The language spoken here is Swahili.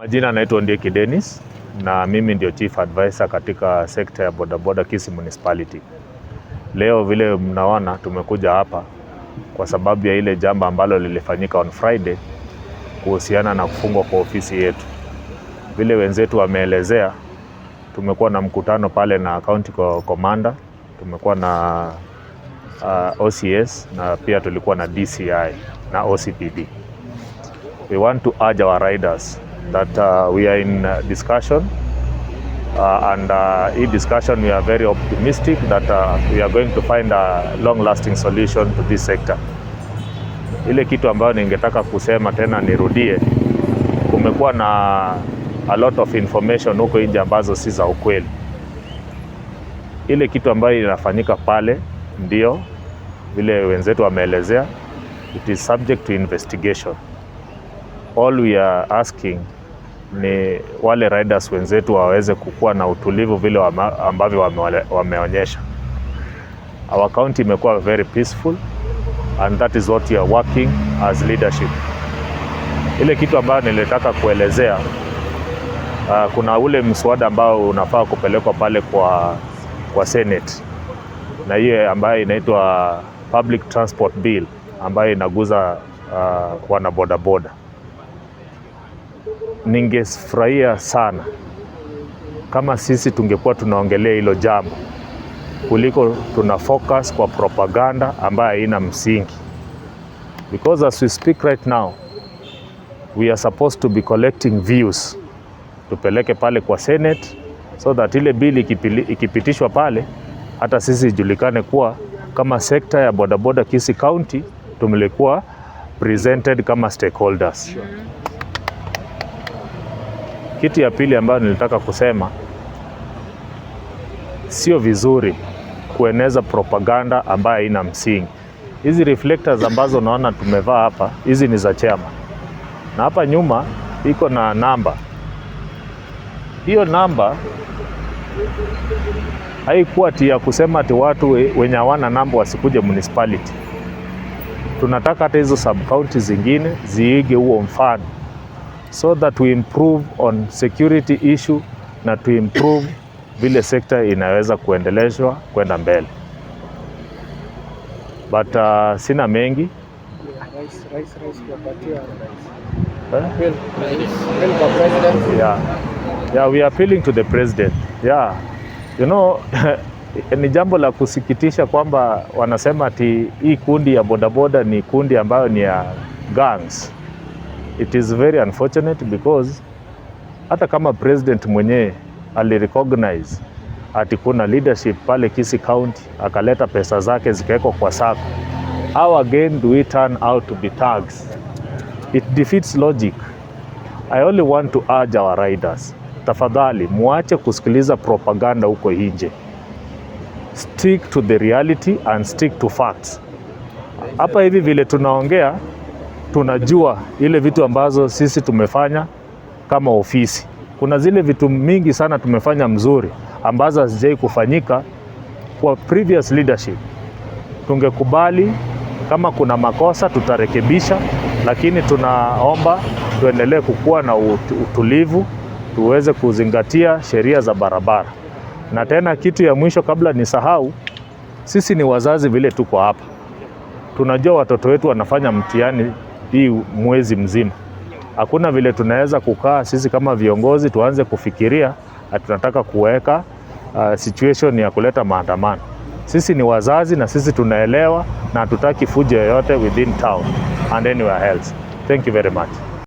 Majina naitwa Ondieki Dennis na mimi ndio chief advisor katika sekta ya bodaboda Kisii Municipality. Leo vile mnaona tumekuja hapa kwa sababu ya ile jambo ambalo lilifanyika on Friday kuhusiana na kufungwa kwa ofisi yetu. Vile wenzetu wameelezea, tumekuwa na mkutano pale na county commander, tumekuwa na OCS na pia tulikuwa na DCI na OCPD. We want to urge our riders that we are in discussion and in discussion we are very optimistic that we are going to find a long lasting solution to this sector. Ile kitu ambayo ningetaka kusema tena nirudie, kumekuwa na a lot of information huko nje ambazo si za ukweli. Ile kitu ambayo inafanyika pale ndio vile wenzetu wameelezea, it is subject to investigation. All we are asking ni wale riders wenzetu waweze kukuwa na utulivu vile ambavyo wameonyesha. Our county imekuwa very peaceful and that is what we are working as leadership. Ile kitu ambayo nilitaka kuelezea, kuna ule mswada ambao unafaa kupelekwa pale kwa Senate na hiyo ambayo inaitwa Public Transport Bill ambayo inaguza wana bodaboda. Ningefurahia sana kama sisi tungekuwa tunaongelea hilo jambo kuliko tuna focus kwa propaganda ambayo haina msingi, because as we speak right now we are supposed to be collecting views tupeleke pale kwa Senate so that ile bill ikipitishwa pale hata sisi ijulikane kuwa kama sekta ya bodaboda Kisii County tumlikuwa presented kama stakeholders. Kitu ya pili ambayo nilitaka kusema, sio vizuri kueneza propaganda ambayo haina msingi. Hizi reflectors ambazo unaona tumevaa hapa, hizi ni za chairman, na hapa nyuma iko na namba. Hiyo namba haikuwa ati ya kusema ati watu wenye hawana namba wasikuje municipality. Tunataka hata hizo sub county zingine ziige huo mfano so that we improve on security issue na to improve vile sekta inaweza kuendelezwa kwenda mbele. But sina mengi. Rais kuwapatia Eh? Bill, bill kwa president. Yeah, we are appealing to the president. Yeah. Ni jambo la kusikitisha kwamba wanasema ati hii kundi ya bodaboda ni kundi ambayo ni ya gangs. It is very unfortunate because hata kama president mwenyewe alirecognize ati kuna leadership pale Kisii County, akaleta pesa zake zikawekwa kwa sacco. How again do we turn out to be thugs? It defeats logic. I only want to urge our riders, tafadhali muache kusikiliza propaganda huko nje. Stick to the reality and stick to facts. Hapa hivi vile tunaongea, tunajua ile vitu ambazo sisi tumefanya kama ofisi. Kuna zile vitu mingi sana tumefanya mzuri ambazo hazijai kufanyika kwa previous leadership. Tungekubali kama kuna makosa tutarekebisha, lakini tunaomba tuendelee kukuwa na utulivu, tuweze kuzingatia sheria za barabara. Na tena kitu ya mwisho kabla nisahau, sisi ni wazazi vile tuko hapa, tunajua watoto wetu wanafanya mtihani hii mwezi mzima. Hakuna vile tunaweza kukaa sisi kama viongozi tuanze kufikiria ati tunataka kuweka situation ya kuleta maandamano. Sisi ni wazazi na sisi tunaelewa na hatutaki fujo yoyote within town and anywhere else. Thank you very much.